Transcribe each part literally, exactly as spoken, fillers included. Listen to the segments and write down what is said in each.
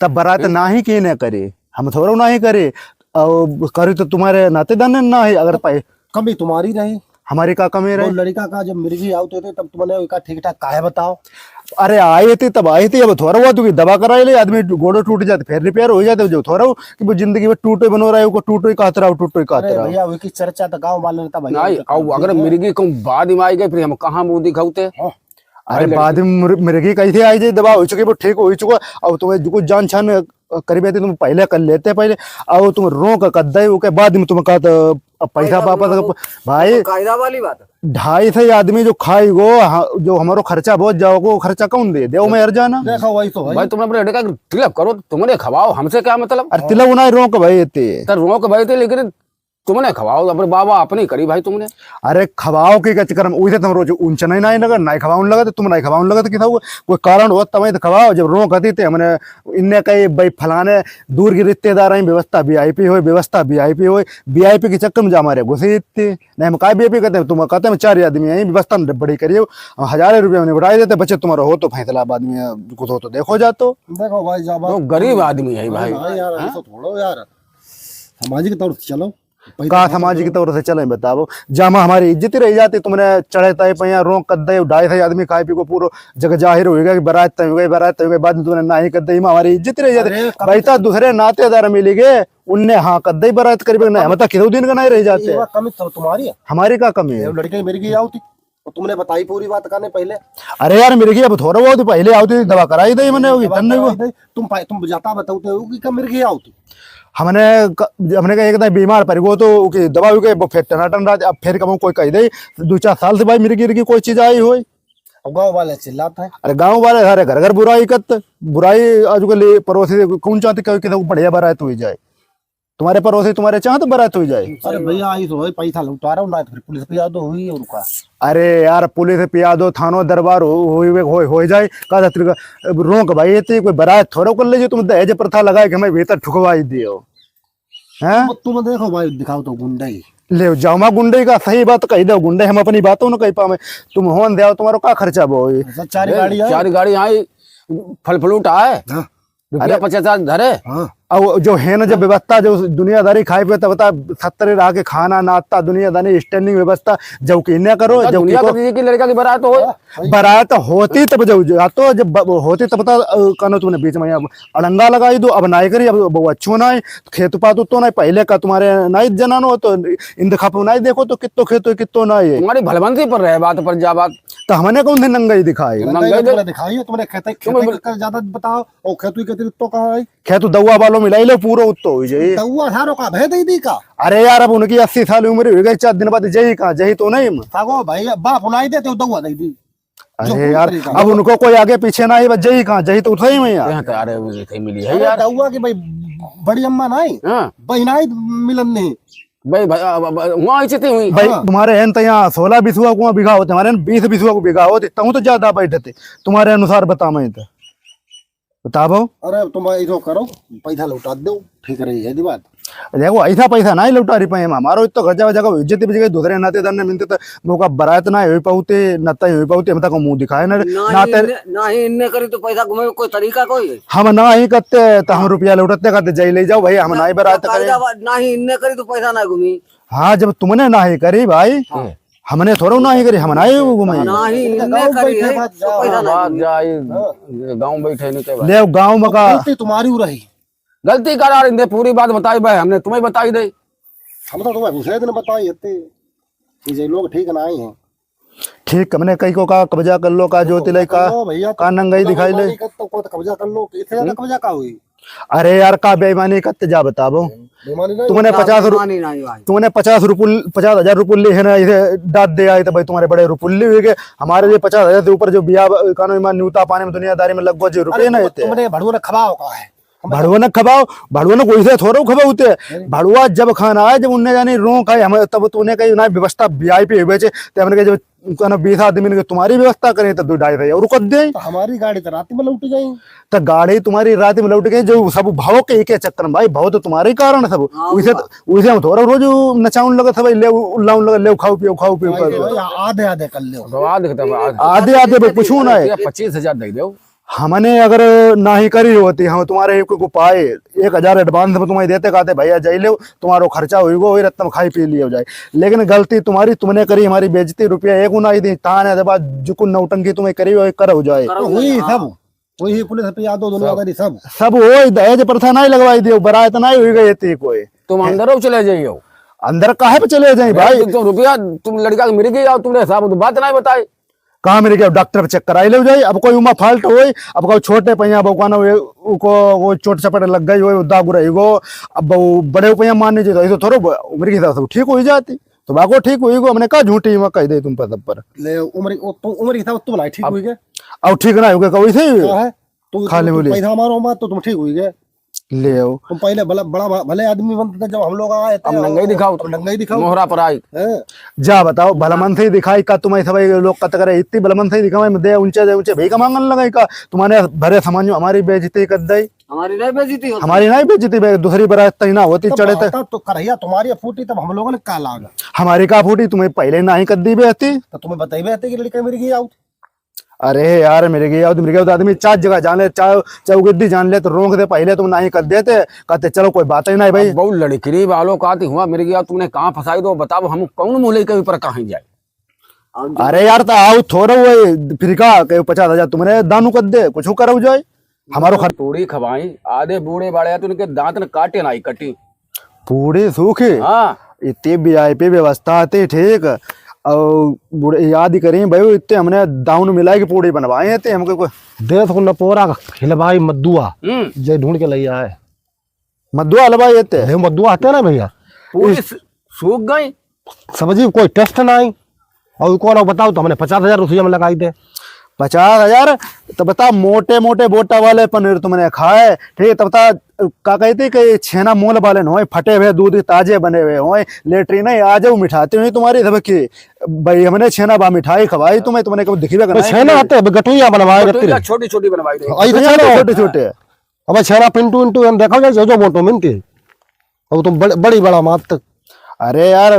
तब बरात हम्म। नाही की ना करे, हम थोड़ा नाही करे, और करे तो तुम्हारे नातेदार ने ना है, अगर तो पाए कमी तुम्हारी रही। हमारी का कमी वो रही? लड़का का जब मिर्गी आवत होते तब तुमने का ठीक ठाक काहे बताओ? अरे आए थे तब आए थे, अब थोड़ा हुआ तो कि दवा कराए ले, आदमी गोड़ो टूट जाते, फिर रिपेयर हो जाते, जो थोड़ा हो कि वो जिंदगी में टूटो ही बनो रहा है, वो टूटो ही कहत रहा हो, टूटो ही कहत अरे रहा हो। भैया, वही की चर्चा तो गाँव वाले ने तब भैया नहीं, उनका अब कर अगर दिया। मिर्गी को बाद में आई गए, फिर हम कहाँ मुंह दिखाते? हाँ। अरे भाई बाद लड़की में मुर-, मिर्गी कैसे आई जाए, दवा हो चुकी, वो ठीक हो ही चुका, अब तुम्हें जो कुछ जान छान करीब आती तुम पहले कर लेते पहले, अब तुम रोक कर दे, ओके बाद में तुम कहते अब पैसा पैसा वापस तुम कर-, भाई, तो कायदा वाली बात है। ढाई सौ आदमी जो खाई गो, हाँ, जो हमारो खर्चा बहुत जाओ गो, खर्चा कौन दे दे? मैं हर जाना। देखो वही तो भाई। भाई तुम अपने लड़का के तिलक करो, तुमने खवाओ, हमसे क्या मतलब? अरे तिलक उन्हें रोक भाई थे। तो रोक भाई थे, लेकिन तुमने खवाओ, अपने बाबा अपने करी भाई तुमने। अरे खवाओ के का चक्कर में, वैसे तुम रोज ऊंचा नहीं, नहीं लगा, नहीं खवाओ लगा, तो तुम नहीं खवाओ लगा, तो किसा हुआ? कोई कारण हो तब तो खवाओ, जब रोक आती थे हमने इनने कही, "भाई फलाने दूर के रिश्तेदार हैं, व्यवस्था वीआईपी होए, व्यवस्था वीआईपी होए।" वीआईपी के चक्कर में जा मारे घुसे इतने। नहीं, हम काय वीआईपी कहते हैं, तुम कहते हैं, हम चार आदमी हैं, व्यवस्था हम बड़ी करिए, हम हजारों रुपये में निपटाई देते, बचे तुम्हारा हो तो फैसला बाद में, कुछ हो तो देखो जा तो। देखो भाई, जा बात वो गरीब आदमी है भाई। हाँ यार, हाँ? ऐसा थोड़ा यार, सामाजिक तौर से चलो। पैसा का बहुत सामाजिक तौर से चले बताओ, जामा हमारी इज्जत ही रह जाती, तुमने चढ़े तय पे यहाँ रोक कर दे, ढाई सौ आदमी खाए पी को पूरो जग जाहिर होएगा कि बारात तय हो गई, बारात तय हो गई, बाद में तुमने नाही कर दे, इमा हमारी इज्जत ही रह जाती। अरे, कम भाई, ता दूसरे नातेदार मिली गए, उनने हाँ कर दे, बारात करीब नहीं, हम तो किसी दिन का नहीं रह जाते। ये बात कमी तो तुम्हारी है। हमारी का कमी है? ये लड़के मेरी की आओ थी, और तुमने बताई पूरी बात करने पहले। अरे यार, मेरी की अब थोड़ा बहुत पहले आओ थी, दवा कराई दे, मैंने होगी, दवा तब नहीं कराई हुआ। दे। तुम पा-, तुम जाता बताओ तो होगी, कब मेरी की आओ थी? हमने क-, हमने कहा एक दाई बीमार पड़ गो तो ओके दवा हुई गई, वो फिर टनाटन रहा, अब फिर कब कोई कह दे, दो चार साल से भाई मेरी गिर की कोई चीज आई होई। अब गाँव वाले चिल्लाते हैं। अरे गाँव वाले सारे घर घर बुराई करते, बुराई आज के लिए पड़ोसी से कौन चाहते कि किसी को बढ़िया बारात हुई जाए, तुम्हारे पड़ोसी तुम्हारे चाहते बारात हुई जाए। अरे भैया, आई तो है, पैसा लौटा रहा हूँ, ना तो फिर पुलिस पे याद हुई और का। अरे यार, पुलिस पे याद हो, थानो दरबार हो, हो, हो, हो जाए, का जाती का, अब रोक भाई, ये तो कोई बारात थोड़ा कर ले जो तुम दहेज प्रथा लगाए कि हमें भीतर ठुकवाई दियो। हैं? तुम, तुम देखो भाई, दिखाओ तो गुंडई। ले जाओ, माँ गुंडई का सही बात कही दो, गुंडई हम अपनी बातों न कही पावे। तुम होन दे, तुम्हारो का खर्चा बोई? अच्छा, चार ए, गाड़ी है। चार गाड़ी आई, फल फ्रूट आए। हाँ। रुपया अरे। पचास हजार धरे। हाँ। अब जो है ना, जब हाँ। व्यवस्था, जो दुनियादारी खाए पे तब बता, सत्तर रह के खाना, नाश्ता, दुनियादारी, standing व्यवस्था, जब की न करो, बता, जब की दुनिया को तो दीदी की लड़का की बारात हो। हाँ। बारात होती तब जब जातो, जब ब-, होती तब बता, अ, कानो तुमने बीच में यहाँ अड़ंगा लगाई दो, अब नाई करी, अब वो अच्छो ना है, खेत पात तो ना है, पहले का तुम्हारे नाई जनानो तो इंतखा पे नाई देखो तो कित्तो खेत हो, कित्तो ना है। तुम्हारी भलबंसी पर रहे बात पर जा बात। तो हमने कौन से नंगाई दिखाई? नंगाई नंगाई दे- तुमने दिखाई है, तुमने खेत, तुम खेत का ज्यादा बताओ, और खेत के तो कहाँ है? खेत दउआ वालों मिलाई लो, पूरा उत्तो हो जाए। दउआ सारो का भे दे दी का? अरे यार, अब उनकी अस्सी साल उम्र हो गई, चार दिन बाद जही कहाँ, जही तो नहीं। सागो भाई, बाप उनाई देते हो, दउआ दे दी। अरे यार, अब उनको कोई आगे पीछे ना है, बस जही कहाँ, जही तो उठाई में यार। यहाँ तो, अरे, वो जही मिली है अरे यार। दउआ की भाई, बड़ी अम्मा ना है, हाँ। बहिनाई मिलन नहीं। भाई, भाई, अब, अब, वहाँ ऐसे थे हुई। भाई, हाँ। तुम्हारे हैं तो यहाँ सोलह बिसुआ को बीघा होते, हमारे हैं बीस बिसुआ को बीघा होते, तहूँ तो ज्यादा बैठते, तुम्हारे अनुसार बता मैं तो। बताओ। अरे, तुम ऐसो करो, पैसा लौटा दो, ठीक रही है दी बात। देखो, ऐसा पैसा नहीं लौटा रही पाए हम, हमारो इतना खर्चा वजह का इज्जत भी जगह दूसरे नातेदार ने मिलते तो मौका बरात ना हो पाते, नत्ता हो पाते, हम तक मुंह दिखाए ना, ना ही नाते इनने, ना ही इनने करी तो पैसा घूमे कोई तरीका कोई है? हम ना ही करते तो हम हाँ। रुपया लौटते करते, जाई ले जाओ भाई, हम ना, ना ही बरात ना करे। कायदा बा-, ना ही इनने करी तो पैसा ना घूमी। हाँ, जब तुमने ना ही करी भाई, हाँ। हमने थोड़ा ना ही करी, हम ना ही घूमे। ना ही इनने करी है, तो पैसा ना बात घूमी। जा, ये गाँव बैठे नहीं के भाई। ले गाँव में का गलती तुम्हारी हो रही। गलती करा रही, पूरी बात बताई भाई, हमने तुम्हें बताई दे। हम तो तुम्हें दूसरे दिन बताई हते कि ये लोग ठीक ना ही हैं। ठीक, हमने कहीं को का कब्जा कर लो, का जोति ले, का, कब्जा कर लो भैया, का नंगाई दिखाई ले। बेईमानी कर तो को तो कब्जा कर लो, इससे ज्यादा हम्म? कब्जा का हुई? अरे यार, का बेईमानी करते जा बताबो। बेईमानी नहीं तुमने हुई। पचास रु-, बेईमानी नहीं भाई। तुमने पचास रुपुल, पचास हजार रुपुल ले है ना, इसे डांट दे आए तो भाई तुम्हारे बड़े रुपुल ले हुए के। हमारे लिए पचास हजार से ऊपर जो बिया कानून ईमान न्यूता पाने में दुनियादारी में लगभग जो रुपये अरे नहीं तुम, थे। तुमने भड़ुआ ने खवाओ का है? भड़ुआ ने खबाओ, भड़ुआ ने कोई से थोड़ो खबाओ ते। अरे। भड़ुआ जब खाना आए, जब उनने जानी रों खाए, हम तब तो उन्हें कही ना व्यवस्था वीआईपी है बेचे, ते हमने कही जब कहना बीस आदमी ने तुम्हारी व्यवस्था करें तो दो ढाई सौ और कर दें। तो हमारी गाड़ी तो रात में लौट गई। तो गाड़ी तुम्हारी रात में लौट गई, जो सब भाव के, के चक्कर में भाई, भाव तो तुम्हारे ही कारण है सब। हाँ, उसे, वो बात। उसे हम थोड़ा रोज नचाउन लगे सब, ले उल्लाउन लगे, ले खाओ पियो, खाओ पियो, भाई, खाओ पियो। भाई, आधे आधे कर लो। तो आधे, आधे, आधे, आधे भाई, कुछ ना है। पच्चीस हजार दे दो। हमने अगर नाहीं करी होती, हम तुम्हारे एक को पाए, एक हजार advance में तुम्हें देते, कहते, "भैया, जाई लेव, तुम्हारो खर्चा होइगो, वही रत्तम खाई पी लियो जाए।" लेकिन गलती तुम्हारी, तुमने करी, हमारी बेइज्जती, रुपया एक नाहीं दी, ताने दे बाद जुकुन नौटंकी तुम्हें करी, वही कर हो जाए। तो हुई हाँ। सब, वही पुलिस पे यादव दोनों सब। अगर सब। सब होई, दहेज प्रथा नाहीं लगवाई दियो, बरात नाहीं हुई गई थी कोई। तुम अंदर हो, चले जाइयो। अंदर काहे पे चले जाई भाई? तुम रुपया, तुम लड़का के मिल गई और तुमने साहब बात नाहीं बताई। कहाँ मिल गया? डॉक्टर पे check कराई ले जाई। अब कोई उमा fault होई, अब कोई छोटे पैया बउकाना हुए, उको वो चोट चपट लग गई होई, दाग रही गो, अब वो बड़े पैया मान लीजिए, तो ऐसे थोड़ो ब-, उम्र के हिसाब से ठीक हो ही जाती। तो बाको ठीक हुई गो, हमने कहा झूठी में कह दे तुम पर सब पर। ले उम्र, वो तो उम्र के हिसाब से तुम नहीं ठीक अब हुई गए। अब ठीक ना हुई गए, कहो ऐसे ही हुई। क्या है? तू, खाली तू, तू बोली। पैसा मारो मत, तो तुम ठीक हुई गए। ले आओ। तुम पहले भला, बड़ा भा-, भले आदमी बनते थे जब हम लोग आए थे, अब नंगाई दिखाओ। अब नंगाई दिखाओ। मोहरा पर आई। हैं? जा बताओ, भला मन से ही दिखाई का तुम्हें सब लोग कत करे, इतनी भला मन से ही दिखावे, दे ऊंचे, दे ऊंचे, भीख मांगन लगे का? तुम्हारे भरे समाज में हमारी बेइज्जती कर दे। हमारी नहीं बेइज्जती होती। हमारी नहीं बेइज्जती बे, दूसरी बारात तई ना होती, तो चढ़े थे। तो, तो करहिया तुम्हारी फूटी, तब हम लोगों ने का लागा? हमारी का फूटी, तुम्हें पहले नाहीं कर दी बेइज्जती। तो तुम्हें बताई बेइज्जती कि लड़का मेरी की आउट। अरे यार, मिर्गी आओ तो, मिर्गी आओ तो आदमी चार जगह जान ले, चार चौगुद्दी जान ले, तो रोक दे, पहले तुम नाहीं कर देते, कहते, "चलो, कोई बात ही नाहीं भाई।" अब बहुत लड़किरी वालों का आती हुआ, मिर्गी आओ, तुमने कहाँ फंसाई दो, बताओ, हम कौन मुँह लेके ऊपर कहाँ जाए? अरे यार, तो आओ, थोड़ा वो फिर का, कहे, "पचास हजार तुमने दानू कर दे, कुछ करो जाए, हमारो खर्च।" तोड़ी खवाई, आधे बूढ़े बाड़े, तो उनके दांत न काटे, नाहीं कटी। पूरी सूखी। हाँ। इतनी VIP व्यवस्था आती, ठीक। और बूढ़े याद ही करें भाई, इतने हमने दाउन मिला के पूरी बनवाए हैं, ते हमको कोई देश को नपोरा हिलवाई मद्दुआ, हम्म। जे ढूंढ के ले आए। मद्दुआ हलवाई है ते? ये मद्दुआ हते ना भैया, पूरी इस सू-, सूख गई। सब्जी कोई taste नाहीं। और कौन बताओ तो हमने पचास हजार रुपया में लगाई दे। पचास हजार? तो बता, मोटे मोटे बोटा वाले पनीर तुमने खाए, ठीक है? तब बता, का कहते कि छेना मोल वाले न होए, फटे हुए दूध ताजे बने हुए होए, लेटरिन है, आ जाओ मिठाते हुए तुम्हारी सबकी, भाई हमने छेना बा मिठाई खवाई तुम्हें, तुमने कभी दिखी बे तो बनाए छेना कि आते, अब गटुइया बनवाए गटुइया गटुइया। छोटी छोटी बनवाई दे। ऐसे गटुइया चलो। छोटे छोटे। अब छेना पिंटू इंटू हम देखो जाए, जो जो मोटो मिनती। अब तुम बड़-, बड़ी बड़ा मात। अरे यार,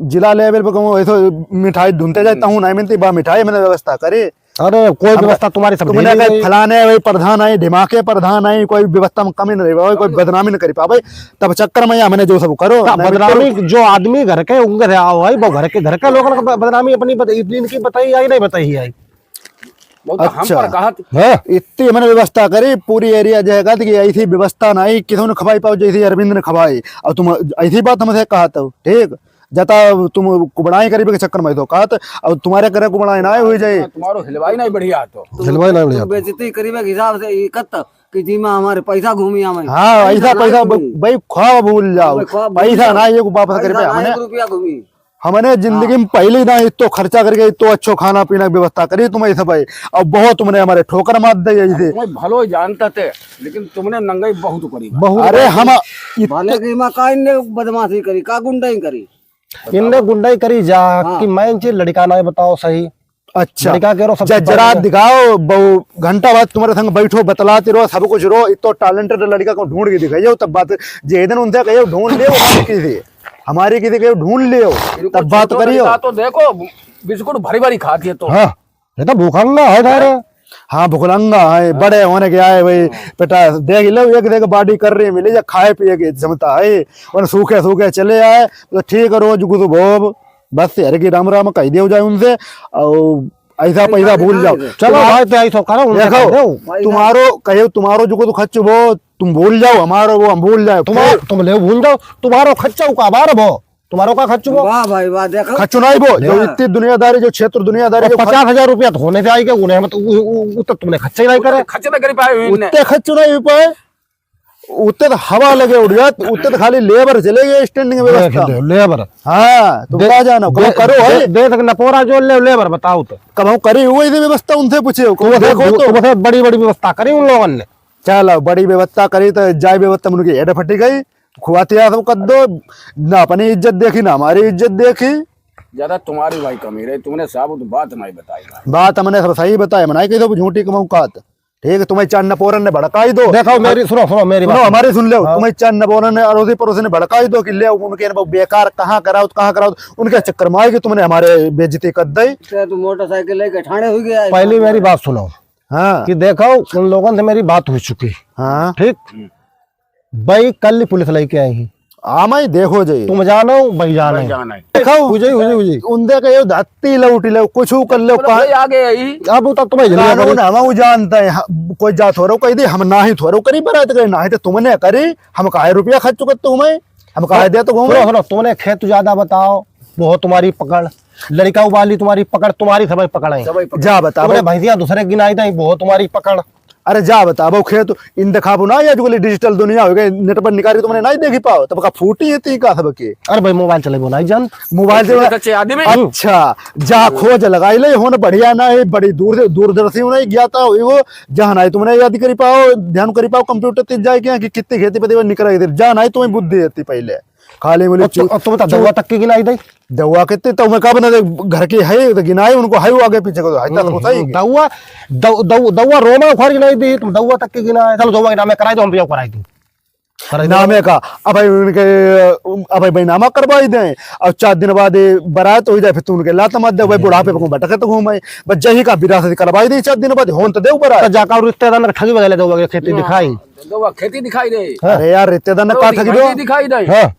जिला level पे कहूँ, ऐसो मिठाई ढूंढते जाए, हम्म। तहूँ नहीं मिलती, बा मिठाई मैंने व्यवस्था करी। अरे, कोई अब व्यवस्था तुम्हारी सब तुमने ढीली कहे, गई। फलाने वही प्रधान आई, ढिमाके प्रधान आई, कोई व्यवस्था में कमी नहीं रही, कोई बदनामी नहीं करी पावे। तब चक्कर में या मैंने जो सब करो, का नहीं बदनामी, तो जो आदमी घर के, उनके से आओ भाई, वो घर के, घर के लोगों को ब-, बदनामी अपनी बत-, इनकी बताई आई, नहीं बताई आई। बहुत हम अच्छा। पर कहत। हाँ। इतनी हमने व्यवस्था करी, पूरी area जो है कहत कि ऐसी व्यवस्था नहीं, किसी ने खवाई पाओ जैसी अरविंद ने खवाई। और तुम ऐसी बात हमसे कहत हो, ठीक? जता तुम कुबड़ाई करीबे के चक्कर में तो कहत, और तुम्हारे करे कुबड़ाई ना हुई जाए। तुम्हारो हिलवाई नहीं बढ़िया तो। हिलवाई नहीं बढ़िया। तुम बेइज्जती करीबे के हिसाब से ये कहत कि जी में हमारे पैसा घूमी हमें। हाँ, पैसा ऐसा ना पैसा घूमी। ब-, भाई ख्वाब भूल जाओ। भाई ख्वाब भूल पैसा जाओ। ना, ये वापस पैसा करीबे ना, हमने एक रुपया घूमी। हमने जिंदगी हाँ। में पहली ना इतो खर्चा करके इतो अच्छो खाना पीना की व्यवस्था करी तुम्हें सब है। अब बहुत तुमने हमारे ठोकर मार दे यही से। तुम्हें भलो जानता थे, लेकिन तुमने नंगाई बहुत करी। बहुत अरे भाई, हम तुम इतो भले कि माँ का इनने बदमाशी करी, का गुंडाई करी? इनने गुंडाई करी जा हाँ। कि मैं इनसे लड़का ना बताओ सही। अच्छा। लड़का के रो सब जजरा दिखाओ, बहु घंटा बाद तुम्हारे संग बैठो, बतलाते रहो, सब कुछ रहो, इतो talented लड़का को ढूंढ के दिखाइयो, तब बात, जे दिन उनसे कहियो, "ढूंढ ले, वो किसी, हमारे किसी के ढूंढ ले, तब बात करियो।" तो देखो, बिस्कुट भरी भरी खाती है तो। हाँ, ये तो भूखंगा है, हाँ, भूखलंगा है, बड़े होने के आए भाई, बेटा, देख लो, एक देख body कर रही है, मिले जा, खाए पिए के क्षमता है, और सूखे सूखे चले आए, तो ठीक है, रोज गुद भोग, बस यार की राम राम कह दियो जाए उनसे, और ऐसा पैसा भूल जाओ। चलो भाई, तो ऐसा करो, उनसे देखो, कह दो। तुम्हारो, कहे तुम्हारो जो को तो खर्च वो तुम भूल जाओ, हमारो वो हम भूल जाओ। तुम्हारो, फिर तुम ले भूल जाओ, तुम्हारो खर्चा का बार वो, तुम्हारो का खर्च वो? वाह भाई वाह, देखो। खर्च नहीं वो, जो हाँ। इतनी दुनियादारी, जो क्षेत्र दुनियादारी, और जो खर्च पचास हजार रुपया तो होने से आएगा, उन्हें हम तो, उ-, उ-, उ-, तो तुमने खर्च ही नहीं करे। खर्च नहीं कर पाए, उतने खर्च नहीं हो पाए। उत्ते तो हवा लगे उड़ जात, उत्ते तो खाली लेबर चले गए, standing व्यवस्था। ले-, लेबर। हाँ, तो दे-, बता जाना, कबहू दे-, करो दे-, है? दे तक नपोरा जो ले, लेबर बताओ तो। कबहू करी हुई थी व्यवस्था, उनसे पूछे हो, तुम कबहू से देखो दू-, तो। तुम से बड़ी, बड़ी व्यवस्था करी उन लोगों ने। चलो, बड़ी व्यवस्था करी तो जाए व्यवस्था उनकी हेड फटी गई, खुआती आ सब कर दो, ना अपनी इज्जत देखी, ना हमारी इज्जत देखी। ज्यादा तुम्हारी भाई कमी रही, तुमने साबुत बात नहीं बताई भाई। बात हमने सब सही बताई, मनाई कही तो झूठी कमाऊ कात। ठीक है, तुम्हें चार नपोरन ने भड़काई दो। देखो, मेरी, सुनो, सुनो, मेरी सुनो, बात। हमारी सुन लो। हाँ। तुम्हें चार नपोरन ने, अड़ोसी पड़ोसी ने भड़काई दो कि ले, उनके इनको बेकार कहाँ कराओ, कहाँ कराओ, उनके चक्कर में आएगी, तुमने हमारे बेइज्जती कर दी। तो तू मोटरसाइकिल लेके ठाणे हुई गया है। पहली मेरी बात सुनो, हाँ। कि देखो, उन लोगन से मेरी बात हो चुकी। हाँ। ठीक? हम्म। भाई, कल ही पुलिस लेके आई है। हाँ, मैं देखो जी। तुम जानो, भाई जानो। भाई जानो। देखो, हो जाई, हो जाई, हो जाई। उन दे के यो धत्ती लौटी लो, कुछ कर लो, चलो, कहाँ भाई, आगे आई। अब तक तो भाई जल्दी कानून करो। हम वो जानते हैं, हम, कोई जा थोड़ो कही दी, हम ना ही थोड़ो करी बरात करे, ना ही तो तुमने करी, हम काहे रुपया खर्च करते तुम्हें, हम काहे दे तो घूमे। सुनो, सुनो, तुमने खेत ज्यादा बताओ, वो तुम्हारी पकड़, लड़का वाली तुम्हारी पकड़, तुम्हारी सब पकड़ है। सब पकड़। जा बता, तुमने वो भैंसिया दूसरे गिनाई दी, वो तुम्हारी पकड़। अरे जा बता, वो खेत इन दिखाबो ना, ये आजकल digital दुनिया हो गई, net पर निकाली तुमने नहीं देखी पाओ, तब का फूटी है ती का सब के। अरे भाई, मोबाइल चलेबो नहीं जान। मोबाइल से अच्छे, अच्छे आदमी। अच्छा, जा खोज लगाई ले, होन बढ़िया ना है, बड़ी दूर से, दूरदर्शी होना ही ज्ञाता हो वो, जहाँ नहीं तुमने याद करी पाओ, ध्यान करी पाओ, कंप्यूटर ते जाए के कि कितने खेती पे निकल गए, जहाँ नहीं तुम्हें बुद्धि रहती पहले। खाली बोले अच्छा, चू-, अब तुम बता, चू-, दउआ तक के गिनाई दे? दउआ के ते, तो मैं का बना दे, घर के है, तो गिनाए उनको, है वो आगे पीछे को, है तो हम्म, होता ही। हम्म, दउआ, दउ-, दउ-, दउआ रोमा उखाड़ गिनाई दे, तुम दउआ तक के गिनाए, चलो दउआ के नामे कराई दो, हम भी कराई दो। कराई दो। नामे का, अब भाई उनके, अब भाई नामा करवाई दें, और चार दिन बाद ये बारात हो जाए, फिर तुम उनके लात मत दे, भाई बुढ़ापे पे भटके तो घूमे, बस जही का विरासत करवाई दे, चार दिन बाद होन तो दे बारात। तो जाकर रिश्तेदार ने ठगी वगैरह दउआ के खेती दिखाई। दउआ खेती दिखाई दे। हाँ। अरे यार, रिश्तेदार ने दउआ का ठगी दो। दिखाई दे। हाँ।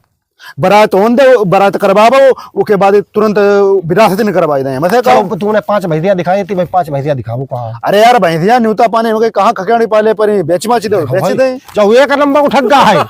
बारात होन दे, बारात करवाबो, ओके बाद तुरंत विरासत न करवाई दे। मैं से चलो, कहूँ। तुमने पांच भैंसिया दिखाई थी, भाई, पांच भैंसिया दिखाओ, कहाँ? अरे यार, भैंसिया न्यूता पाने में कहाँ खकेड़ी पाले पर ही, बेच माची दो, हाँ बेच भाई। दे। जो एक नंबर को ठग्गा है।